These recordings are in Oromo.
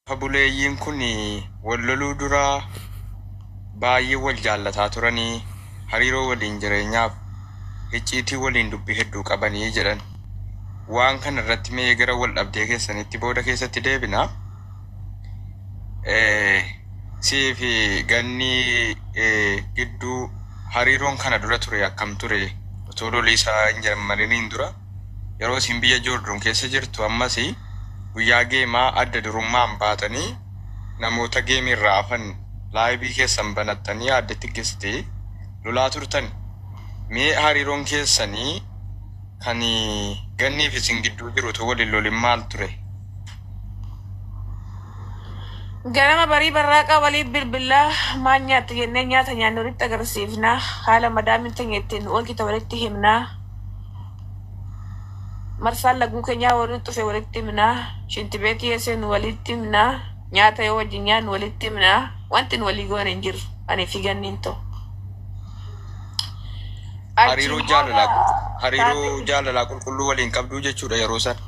Lafa buleeyyiin kun wal loluu dura baay'ee wal jaallataa turanii, hariiroo waliin jireenyaaf icciitii waliin dubbii hedduu qabanii jedhan. Waan kana irratti mee gara wal dhabdee keessanitti booda keessatti deebina. Sii fi Gannii gidduu hariiroon kana dura ture akkam ture? Otoo lolii isaa hin jammariniin dura yeroo isin biyya Joordon keessa jirtu ammas guyyaa geemaa adda durummaan baatanii namoota geemii irraa hafan laayivii keessan banattanii aadde Tigist lolaa turtan. Mee hariiroon keessanii kan Gannii fi isin gidduu jiru utuu wal hin lolin maal ture? Ganama barii barraaqaa waliif bilbilla, maal nyaatta jennee nyaata nyaanne walitti agarsiifna, haala madaamiin teenya ittiin nu oolchite walitti himna, marsaan laguu keenyaa yoo nutti dhufe walitti himna, shintibeetii yoo seenu walitti himna, nyaata yoo wajjin nyaannu walitti himna, wanti nu walii goone hin jiru anii fi Ganniin too. Hariiroo Achiin jaalalaa booda hariiroo taatee jaalalaa qulqulluu waliin qabduu jechuudha yeroo sana.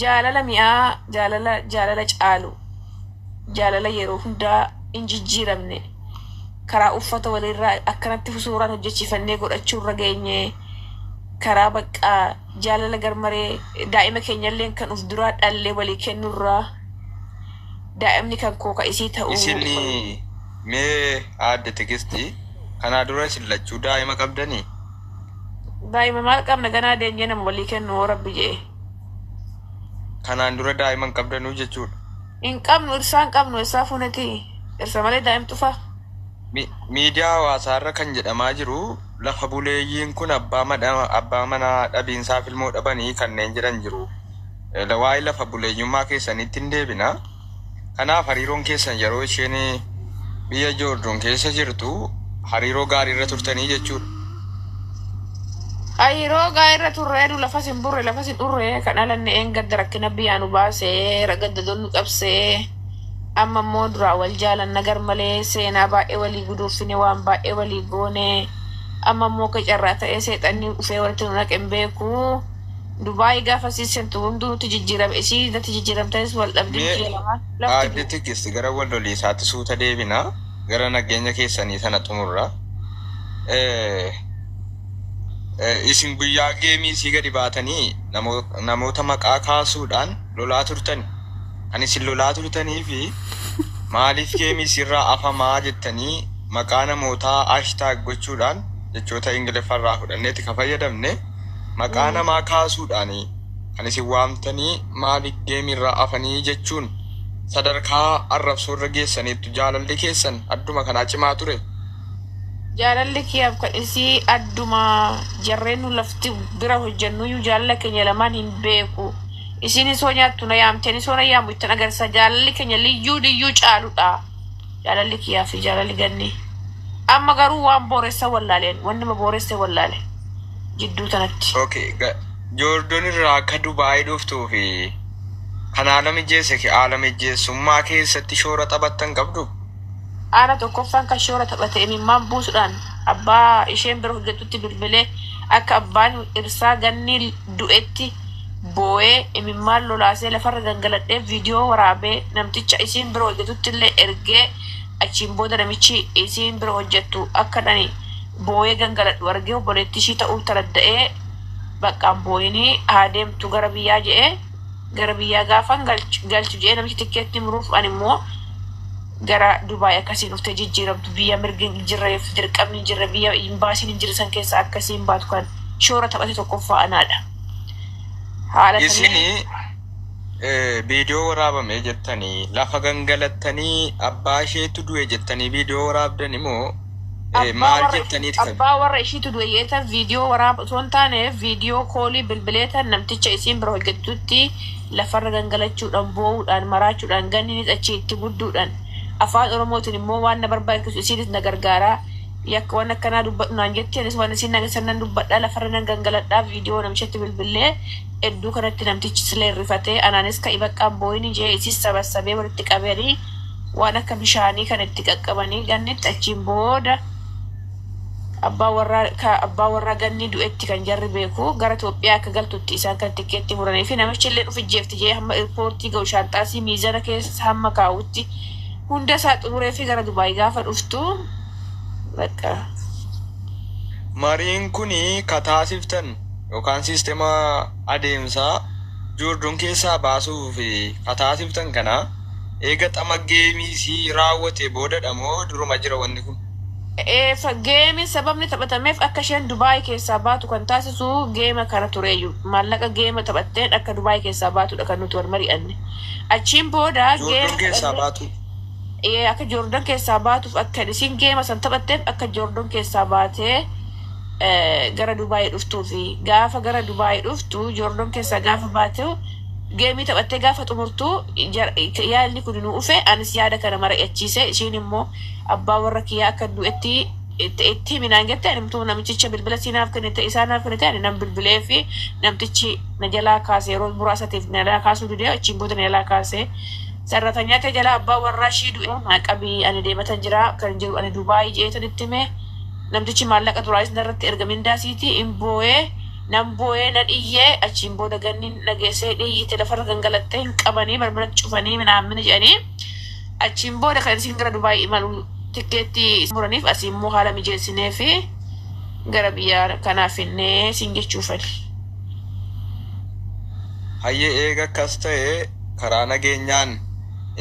Jaalala mi'aa, jaalala jaalala caalu, jaalala yeroo hundaa hin jijjiiramne, karaa uffata walirraa akkanatti suuraan hojjechiifannee godhachuurra geenye, karaa baqqaa jaalala garmaree daa'ima keenyalleen kan uf duraa dhallee walii kennurraa daa'imni kan koo ka isii ta'uu. Isin mee Aadde Tigisti kanaa dura isin lachuu daa'ima qabdanii? Daa'ima maal qabna ganaa deenyee nama walii kennu hoo rabbi je'e. Kanaan dura daa'ima hin qabdanuu jechuudha. Hin qabnu irsaa hin qabnu essaa fuuneti irsa malee daa'im xufaa. Miidiyaa hawaasaarra kan jedhamaa jiru lafa buleeyyiin kun abbaa abbaa manaa dhabiinsaaf ilmoo dhabanii kanneen jedhan jiru. Waa'ee lafa buleeyyummaa keessaniitti hin deebina. Kanaaf hariiroon keessan yeroo isheen biyya Joordon keessa jirtu hariiroo gaariirra turtanii jechuudha. Hariiroo gaariirra turree nu lafas hin burre lafas hin dhurre kan dhalanne eengadda rakkina biyyaa nu baasee gaddadoon nu cabsee amma immoo duraa wal jaalanna garmalee seenaa baay'ee walii guduuffine waan baay'ee walii goone amma immoo akka carraa ta'ee seexanni dhufee walitti nu naqe hin beeku. Dubai gaafa isii sentu hunduu nutti jijjiirame isii natti jijjiiramtanis wal dhabdin Mee kiyya lamaan lafti Aadde du'u. Tigist gara wal loliisaatti suuta deebina. Gara nageenya keessanii sana xumurra. Isin guyyaa geemii isii gadi baatanii namoota maqaa kaasuudhaan lolaa turtani. Kan isin lolaa turtanii fi maaliif geemii isiirraa afamaa jettanii maqaa namootaa hashtag gochuudhaan jechoota Ingiliffarraa fudhanneeti ka fayyadamne. Maqaa namaa kaasuudhaan kan isin waamtanii maaliif game irraa afanii jechuun sadarkaa arrabsoo irra geessaniittu. Jaalalli keessan adduma kanaa cimaa ture? Jaalalli kiyaaf kan isii adduma. Jarreen nu lafti bira hojjannuyyuu jaalala keenya lamaan hin beeku. Isiinis hoo nyaattu na yaamti anis hoo na yaamu ittan agarsiisa. Jaalalli keenya liyyuu liyyuu caaludha. Jaalalli kiyaa fi jaalalli Gannii. Amma garuu waan booressa wallaale ani. Wannuma booresse wallaale. Jidduu tanatti. Ok Joordon irraa akka Dubai dhuftuu fi kan haala mijjeesse haala mijjeessummaa keessatti shoora taphattan qabdu? Ana tokkoffaan kan shoora taphate imimmaan buusudhaan abbaa isheen bira hojjettutti bilbilee akka abbaan dhirsaa Gannii du'etti boo'ee imimmaan lolaasee lafarra gangaladhee viidiyoo waraabee namticha isiin bira hojjetuttillee ergee achiin booda namichi isiin bira hojjettu akkan ani boo'ee gangaladhu argee obboleettii ishii ta'uu taradda'ee baqqaan boo'inii haa deemtu gara biyyaa je'ee gara biyyaa gaafan galchu je'ee namichi tikkeettii muruuf ani immoo gara Dubaay akkasiin dhuftee jijjiiramtu biyya mirgi hin jirreef dirqamni hin jirre biyya imbaasiin hin jirre san keessa akkasiin baatu kan shoora taphate tokkoffaa anaadha. Haala Isin saniin viidiyoo waraabame jettanii lafa gangalattanii abbaa isheetu du'e jettanii viidiyoo waraabdani moo Abbaa maal warra jettaniit kan abbaa warra ishiitu du'e jeetan viidiyoo waraaba osoo hin taane viidiyoo koolii bilbileetan namticha isiin bira hojjettutti lafarra gangalachuudhaan boo'uudhaan maraachuudhaan ganniinis achii itti mudduudhaan afaan oromootiin immoo waan na barbaachisu isiinis na gargaaraa yakka waan akkanaa dubbadhu naan jetti anis waan isiin naan san nan dubbadha lafarra nan gangaladhaa viidiyoo namichatti bilbilee edduu kanatti namtichi silee rifatee anaanis ka'i baqqaan boo'ini jee isiis sabassabee walitti qabanii waan akka bishaanii kan itti qaqqabanii gannitti achiin booda Abbaa warraa Ganni du'etti kan jarri beeku gara Itoophiyaa akka galtutti isaan kan tikkeetti muranii fi namichi illee dhufi jeefti jee hamma airportii ga'u shaanxaasii miizana keessa hamma kaa'utti hunda isaa xumuree fi gara Dubaay gaafa dhuftu bakka. Mariin kuni kataasiftan yookaan siistema adeemsaa Joordoon keessaa baasuu fi kataasiftan kana eega xama geemiisii raawwate boodadha moo duruma jira wanni kun? Gameiin sababni taphatameef akka isheen Dubaay keessaa baatu kan taasisu game kana tureeyyu. Maallaqa game taphatteen akka Dubaay keessaa baatudha kan nuti wal mari'anne. Achiin booda Joordoon game keessaa baatu. Akka Joordan keessaa baatuuf akka isiin game san taphatteef akka Joordan keessaa baatee gara Dubaay dhuftuu fi gaafa gara Dubaay dhuftu, Joordan keessaa gaafa baatu, gameii taphattee gaafa xumurtu yaadni kun nu dhufe. Anis yaada kana mari'achiise. Ishiin immoo abbaa warra kiyyaa akka du'etti itti himinaan jette. Ani immoo namichicha bilbila siinaaf kennite, isaanaaf kennite. Ani nan bilbilee fi namtichi na jalaa kaase. Yeroo muraasatiif na jalaa kaasuu didee, achiin booda na jalaa kaase. Sarratanyaa ta'e jalaa abbaa warraa ishii du'e naa qabii, ani deematan jira kan jiru ani Dubaayii jeetan itti hime. Namtichi maallaqa duraayis narratti erga mindaasiiti hin boo'ee, nan boo'ee, nan iyyee. Achiin booda ganni nageessee dhiyyite, lafarra gangalattee hin qabanii balbala cufanii minaamina jedhanii, achiin booda kan isin gara Dubaayii imalu tikkeetti muraniif asii immoo haala mijeessinee fi gara biyya kanaaf finnee siin jechuufani. Hayyee, eega akkas ta'e karaa nageenyaan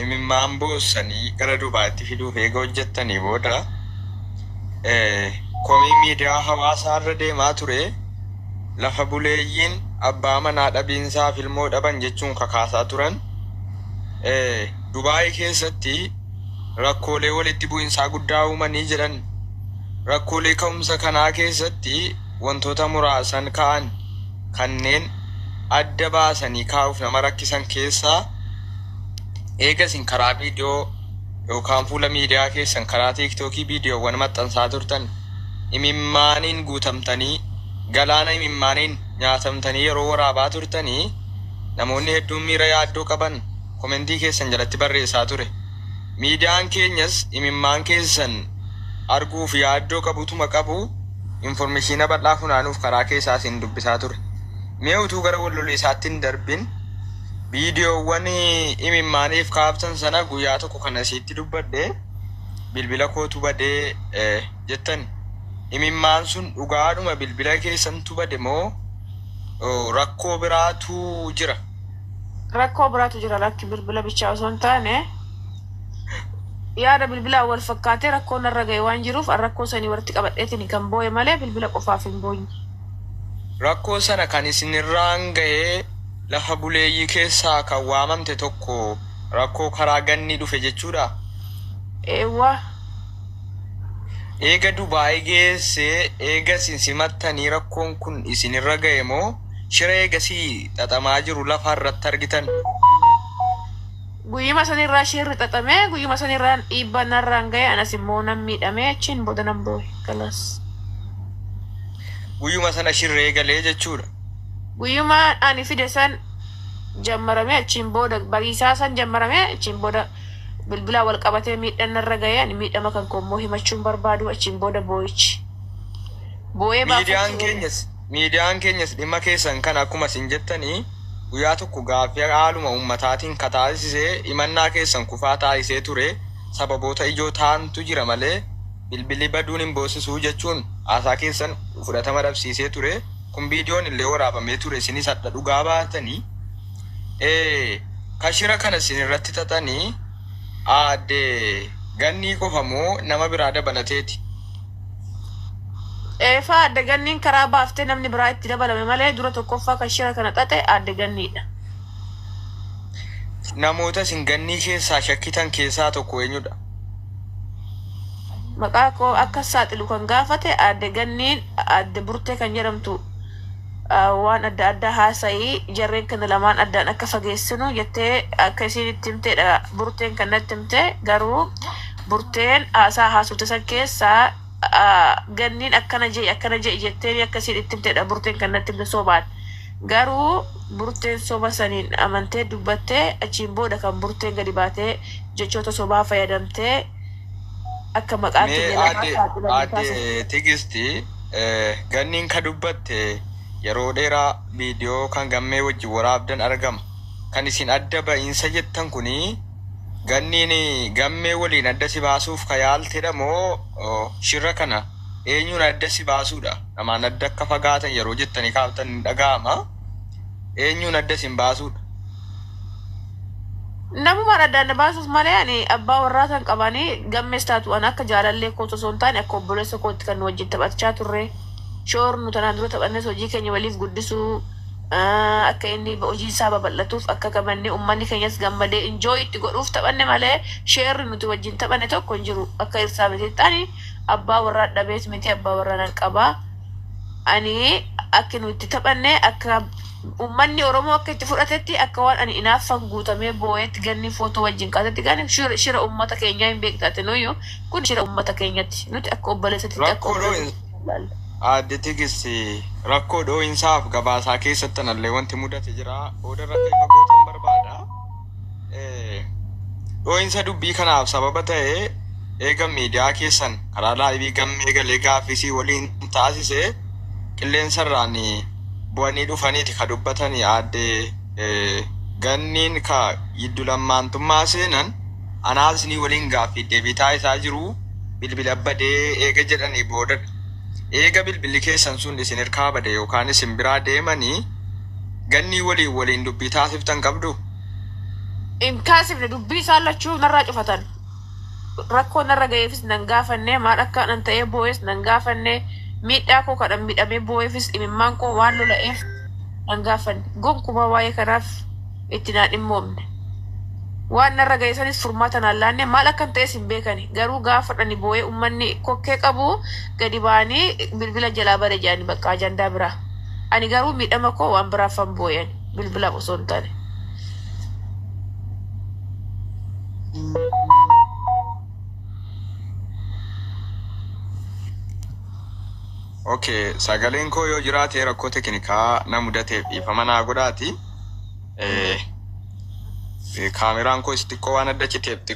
imimmaan boossanii gara Dubaayitti fiduuf eega hojjettanii booda komii miidiyaa hawaasaa irra deemaa ture lafa buleeyyiin abbaa manaa dhabiinsaaf ilmoo dhaban jechuun kakaasaa turan, Dubaayii keessatti rakkoolee walitti bu'insaa guddaa uumanii jedhan. Rakkoolee ka'umsa kanaa keessatti wantoota muraasan ka'an kanneen adda baasanii kaa'uuf nama rakkisan keessaa, eega isin karaa viidiyoo yookaan fuula miidiyaa keessan karaa TikTokii viidiyoowwan maxxansaa turtan imimmaaniin guutamtanii, galaana imimmaaniin nyaatamtanii yeroo waraabaa turtanii, namoonni hedduun miira yaaddoo qaban commentii keessan jalatti barreessaa ture. Miidiyaan keenyas imimmaan keessan arguuf yaaddoo qabutuma qabu informationa bal'aa funaanuuf karaa keessaa isin dubbisaa ture. Mee utuu gara wal loliisaatti hin darbin, viidiyoowwan imimmaaniif kaaftan sana guyyaa tokko kana isiitti dubbadhe, bilbila kootu badee jettan. Imimmaan sun dhugaadhuma bilbila keessantu bade moo rakkoo biraatu jira? Rakkoo biraatu jira. Lakki, bilbila bichaa osoo hin taane yaada bilbilaan wal fakkaatee rakkoon narra ga'e waan jiruuf an rakkoo sanii walitti qabadheetiin kan boo'e malee bilbila qofaaf hin boonye. Rakkoo sana kan isinirraan ga'ee lafa buleeyyii keessaa kan waamamte tokko rakkoo karaa ganni dhufe jechuudha. Eewwa. Eega Dubaay geessee eega isin simattanii rakkoon kun isinirra ga'e moo shira eegasii xaxamaa jiru lafa irratti argitan? Guyyuma sanirraa shirri xaxamee, guyyuma sanirraan dhiibbaan narraan ga'e, anas immoo nan miidhamee, achiin booda nan boo'e galas. Guyyuma sana shirree galee jechuudha. Guyyuma ani fide san jammaramee, achiin booda bariisaa san jammaramee, achiin booda bilbilaa wal qabatee miidhaan narra ga'e. Ani miidhama kan koo immoo himachuun barbaadu, achiin booda boo'ichi. Boo'ee Miidiyaan baafachuu. keenyas dhimma keessan kan akkuma isin jettanii guyyaa tokko gaaffii haaluma ummataatiin kataasisee himannaa keessan kufaa taasisee ture. Sababoota ijoo ta'antu jira malee bilbilli baduun hin boosisuu jechuun haasaa keessan fudhatama dhabsiisee ture. Kun viidiyoon illee waraabamee ture, isinis hadha dhugaa baatanii. Kashira kana isin irratti xaxanii aadde Gannii qofa moo nama biraa dabalateeti? Eefaa, adde Ganniin karaa baaftee namni biraa itti dabalame malee dura tokkoffaa kan shira kana xaxe adde Ganniidha. Namoota isin Gannii keessaa shakkitan keessaa tokko eenyudha? Maqaa koo akka saaxilu kan gaafate adde Ganniin, adde Burtee kan jedhamtu waan adda addaa haasa'ii jarreen kana lamaan addaan akka fageessinu jettee akka isiin itti himteedha Burteen kan natti himte. Garuu Burteen haasaa haasofte san keessaa Ganniin akkana je'i, akkana je'i jetteen akka isiin itti himteedha Burteen kan natti himte sobaan. Garuu Burteen soba saniin amantee dubbattee, achiin booda kan Burteen gadi baatee jechoota sobaa fayyadamtee Akka maqaa Mee kiyya lamaa aadde saaxilamu aadde taasisa. Tigisti ganniin ka dubbatte yeroo dheeraa viidiyoo kan gammee wajjin waraabdan argama. Kan isin adda ba'iinsa jettan kuni ganniin gammee waliin adda si baasuuf ka yaaltedha moo shirra kana eenyuun adda si baasuudha? Namaan adda akka fagaatan yeroo jettanii kaaftan ni dhaga'ama. Eenyuun adda isin baasuudha? Namumaan addaan na baasuuf malee ani abbaa warraa kan qabanii gammees taatu an akka jaalallee kootu osoo hin taane akka obboleessa kootti kan nu wajjin taphachaa turre. Shoornu tanaan dura taphannes hojii keenya waliif guddisuu, akka inni hojii isaa babal'atuuf akka gamannee uummanni keenyas gammadee enjoy itti godhuuf taphanne malee sheerri nuti wajjin taphanne tokko hin jiru. Akka irsaa miti ani abbaa warraa dhabees miti, abbaa warraa nan qabaa. Ani akka nu itti taphanne, akka uummanni Oromoo akka itti fudhatetti, akka waan ani inaaffan guutamee boo'eetti ganni footoo wajjin kaasetti gani shira uummata keenyaa hin beektaate nuyyuu kun shira uummata keenyatti nuti akka obboleessatti akka Rakkoo obboleessatti ilaalla. Aadde Tigisti, rakkoo dhoo'insaaf gabaasaa keessatti anallee wanti mudate jira. Booda irra akka ifa gootan barbaada. Dhoo'insa dubbii kanaaf sababa ta'e eega miidiyaa keessan karaa live gammee galee gaaffisii waliin taasise qilleensarraan bu'anii dhufaniiti ka dubbatanii aadde ganniin ka giddu lammaantummaa seenan anaas ni waliin gaaffii deebii taasisaa jiru bilbila badee eega jedhanii boodadha. Eega bilbilli keessan sun isin hirkaa bade yookaan isin biraa deemanii gannii waliin dubbii taasiftan qabdu. Hin kaasifne, dubbii isaan lachuu narraa cufatan. Rakkoo narra ga'eefis nan gaafanne, maal akka nan ta'ee boo'es nan gaafanne, miidhaa koo kadhan miidhamee boo'eefis imimmaan koo waan lola'eef nan gaafanne. Gonkumaa waa'ee kanaaf itti naan dhimmoomne. Waan narra ga'e sanis furmaata naan laanne, maal akkan ta'es hin beekani. Garuu gaafa dhani boo'ee uummanni kokkee qabu gadi ba'anii bilbila jalaa bade jedhani bakka ajandaa biraa. Ani garuu miidhama koo waan biraafan boo'een bilbilaaf osoo hin taane. Okay, sagaleen koo yoo jiraate rakkoo teknikaa na mudateef dhiifama naa godhaati. Kaameraan koo xiqqoo waan adda citeef.